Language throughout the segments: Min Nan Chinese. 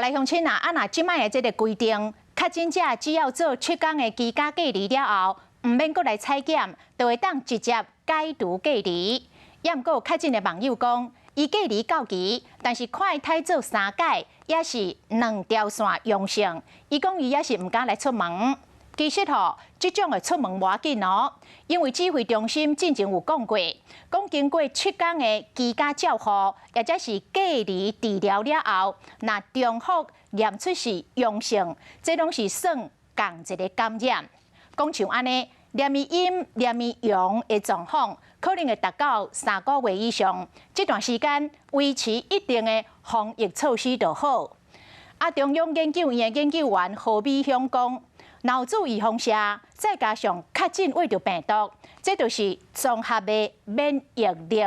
來鄉親啊，啊若這擺的這个規定，確診者只要做7天的居家隔離了後，毋免閣來採檢，就會當直接解除隔離。也毋過有確診的網友講，伊隔離到期，但是看伊篩做三擺，也是兩條線陽性。伊講伊也是毋敢來出門。其實吼，這種的出門無要緊哦，因為指揮中心進前有講過，講經過七天的居家照護，或者是隔離治療了後，若重複驗出是陽性，這攏是算仝一个感染。講像按呢，驗伊陰、驗伊陽的狀況，可能會達到3個月以上。這段時間維持一定的防疫措施就好。啊，中央研究院的研究員何美鄉講，若有注預防射，再加上確診秽著病毒，這就是綜合的免疫力。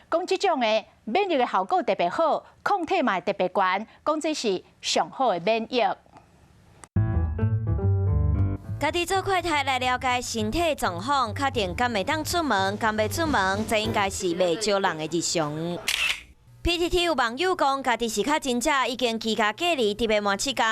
講這種的免疫的效果特別好，抗體嘛特別懸，講這是上好的免疫。家己做快篩來了解身體狀況，確定敢會當出門，敢欲出門，這應該是袂少人的日常。PTT 有網友講，家己是確診者，已經居家隔離佇欲滿七工。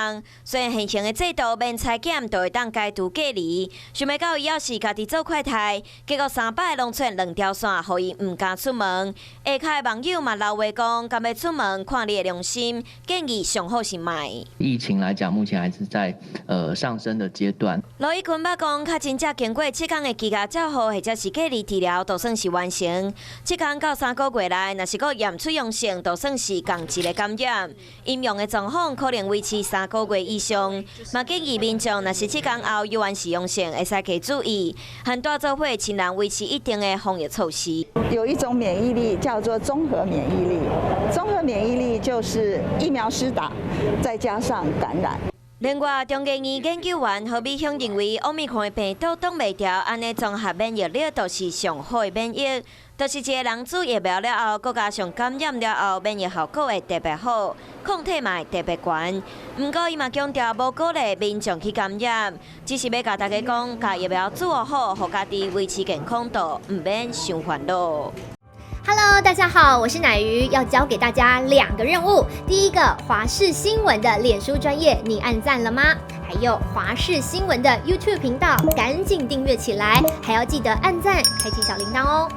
雖然現行的制度免採檢就會當解除隔離，想袂到伊猶是家己做快篩，結果三擺攏出兩條線，予伊毋敢出門。下跤的網友嘛留話講，敢欲出門，看你的良心，建議上好是莫。疫情來講，目前還是在上升的階段。羅一鈞捌講，確診者經過七工的居家照護或者是隔離治療，都算是完成。七工到3個月內，若是閣驗出陽性，就算是仝一个感染，陰陽的狀況可能維持三個月以上。嘛建議民眾，若是七工後猶原是陽性，會使加注意，和蹛做伙親人維持一定的防疫措施。有一種免疫力叫做綜合免疫力，綜合免疫力就是疫苗施打，再加上感染。另外，中研院研究員何美鄉認為，奧密克戎的病毒擋袂牢，按呢綜合免疫力就是上好的免疫，就是一个人注疫苗了後，閣加上感染了後，免疫效果會特別好，抗體嘛會特別懸。毋過，伊嘛強調，無鼓勵民眾去感染，只是欲共大家講，共疫苗注好，予家己維持健康度，毋免傷煩惱。 Hello，大家好，我是乃瑜，要交給大家兩個任務。第一個，華視新聞的臉書專頁，你按讚了嗎？還有華視新聞的 YouTube 頻道，趕緊訂閱起來，還要記得按讚，開啟小鈴鐺哦。